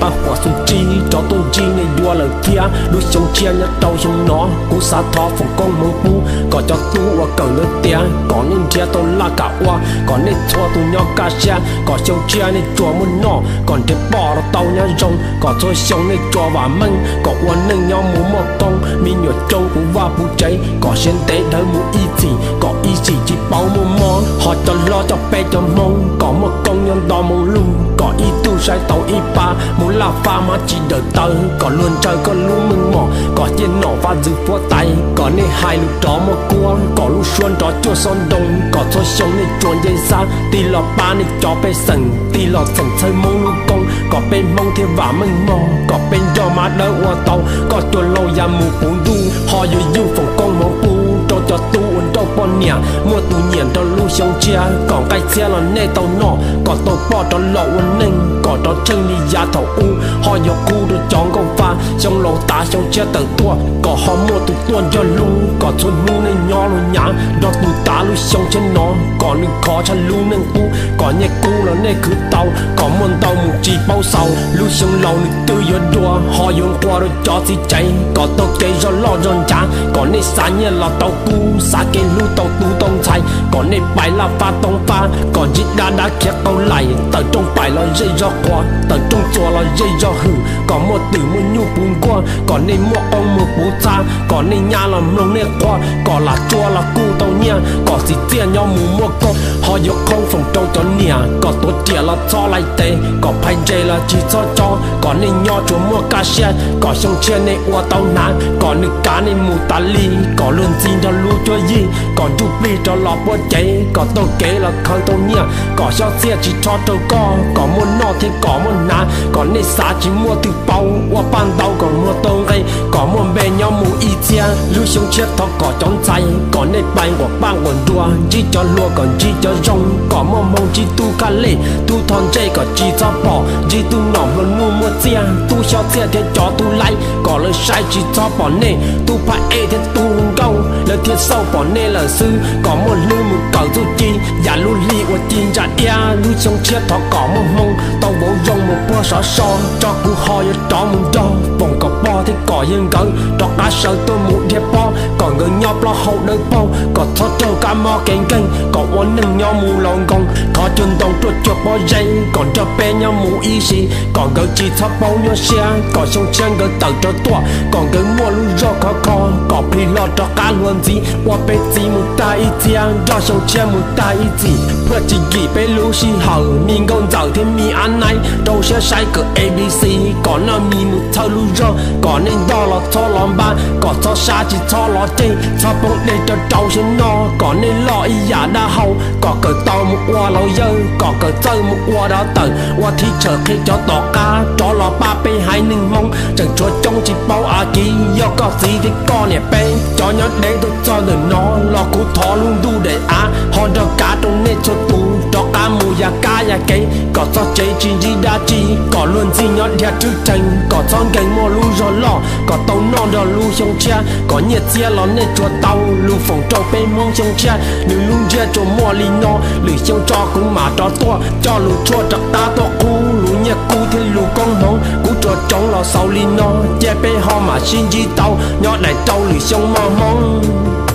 Paj huam xu tsib rov tuaj ntsib nej dua lawm thiab. Lub xyoo tshiab nyob rau xyoo no, kuv xav thov foom koob hmoov pub kom cov tub uas kawm ntawv tiav kom nej nrhiav tau laj kam ua, kom nej txhua tus nyob kaj siab, kom xyoo tshiab nej tsuas muaj noj, kom nrhiav poj los tau nyob zoo, kom txhua xyoo nej tsuas vam meej, kom ua neej nyob mus muaj koob. Me nyuam coob puv vaj puv tsev, kom siav ntev dhawv mus ib txhis, kom ib txhis tsis paub muaj mob. Ho cov hlob coj peb cov Hmoob, kom muaj koob nyob nto moo lug, kom ib tug saib tau ib pab, mus laj fab hmab tsis dawm taw, kom luag ntshaw koj lub meej mom, kom ciaj nom vaj ntxwv fuab tais, kom nej hais lus rov muaj kuab, kom lub suab nrov cuaj xob ntoo, kom txhua xyoo nej tsuas nce xab, tig los pab nej cov pej xeem, tig los txheem txhawb Hmoob lub koob, kom peb Hmoob thiaj vam meej mog, kom peb nrog mab dawb ua tau, koj cua laus ya mus puv ntuj, ho yuav yug foom koob hmoov pub rau cov tub ua nrauj poj niam, muaj tus nyiam nrog lub xyoo tshiab, kom nqaij txhiab los nej tau noj, kom tau poj rov los ua neej, kom rov tsheej li yav thaum ub, ho yuav qub rau cov nkauj vaj, xyoo laus tav xyoo tshiab tawm tuaj, kom ho muaj tus tuaj nco hlub, kom txhua hnub nej nyob luag nyav, nrog tus tav lub xyoo tshiab no, kom nws khov tshaj lub neej qub, kom nyiaj kub los nej khwv tau, kom muaj ntau mus tsis paub xaus, lub xyoo laus nws twb yuav dua, ho yuav nqua rau cov txiv tsev, kom tau kev zog loj zog ncav, kom nej xav nyiaj los tau kub, xav kev hlub tau tub tau ntxhais, kom nej pais laj fab toob fab, kom ntsib dab dab khiav qau laim, tawm rooj paim los zej zog qhuas, tawm rooj txuas los zej zog hwm, kom muaj twm muaj nyuj puv nkuaj, kom nej muaj qoob muag puv txhab, kom nej nyab los mloog nej qhua, kom lam tsua los kuj tau nyiaj, kom txiv txiaj nyob mus muaj koob, ho yuav qhoob foom rau cov niam, kom tuav riam los txhob laij tes, kom phais ntses los tsis txhob cob, kom nej nyob tsuas muaj kaj siab, kom xyoo tshiab nej ua tau hnav, kom nws kav nej mus tas li, kom luag ntxhi nrog lub cuab yig, kom ntsuj plig rov los puab cev, kom taug kev los khaws tau nyiaj, kom xyob txiaj tsis rho rau koj, kom muaj noj thiab kom muaj hnav, kom nej xav tsis muaj twg paub, ua paj ntau kom muag tau nqe, kom muaj npe nyob mus ib txhiab, lub xyoo tshiab thov kom cov ntxhais, kom nej pais nquam paj nquam nruas, ntsib cov hluas kom ntsib cov zoo, kom muaj hmoo ntsib tub kaj lej, tub thov ntsej kom tsis txhob pom, ntsib tub nom hluas nuj muaj txiaj, tub xyob txiaj thiab cov tub laib, kom lawv saib tsis txhob pom nej, tub phaj ej thiab tub nkauj, lawv thiaj xauj pom nej lawm xwb, kom muaj hlwb mus kawm txuj ci, yam lub hli uas ci ntsa iab, lub xyoo tshiab thov kom muaj hmoo, tau vauv zoo mus puag sov so, tso kuv ho yuav rov mus nrog, foom kom pog thiab kom yawg nkawd, rov qab sawv tuaj mus dhia pob, kom nkawd nyob plaub hau dawb paug, kom txhob raug kab mob kev nkeeg, kom ua neeg nyob mus laus nkoos, thov cuag ntoo ruaj cuag pob zeb, kom nrog peb nyob mus ib sim, kom nkawd tsis txhob paub nyuaj siab, kom xyoo tshiab nkawd tawm rov tuaj, kom nkawd muaj lub zog khov kho, kom plig hlo rov qab hluas ntxiv, ua peb txiv mus tag ib txhiab, nrog xyoo tshiab mus tag ib txhis, puag tsis kim peb lub sij hawm, me nkauj ntxawm thiab me ab naib, rau siab saib kawm A B C, kom noj mis mus txhawb lub zog, kom nej ntog los txhob los npab, kom txhob sab tsis txhob los ceg, txhob poob dej rau rau siab noj, kom nej loj ib yam dab hau, kom kawm tau mus ua laus yawg, kom kawm txawj mus ua dab tawm, ua thib tshawm qhia cov tom qab, rov los pab peb haiv neeg Hmoob, tseem tshuav coob tsis paub a kiv, yog koj txiv thiab koj niam peb, cov nyob deb tuaj txog ntawm no, los kuv thov lub ntuj daim av, ho nrog kav rau nej txhua tus, rov qab mus ya kab ya kev, kom txog tsev tsis ntsib dab tsi, kom luag ntxhi nyob dhia rwb rhees, kom txhob nkees muaj lub zog loj, kom tau noj nrog lub xyoo tshiab, kom nyiaj txiag los nej tsuas tau, lus foom rau peb Hmoob xyoo tshiab, nws lub ntsiab tsuas muaj li no, lwm xyoo tso kuv mam rov tuaj, coj lus tshuaj rov qab tuaj qub, lus nyiaj kub thiab lus koob hmoov, kuv tsuas tsoov los xaus li no, cia peb ho mam sib ntsib tau, nyob daim rau lwm xyoo mog Hmoob.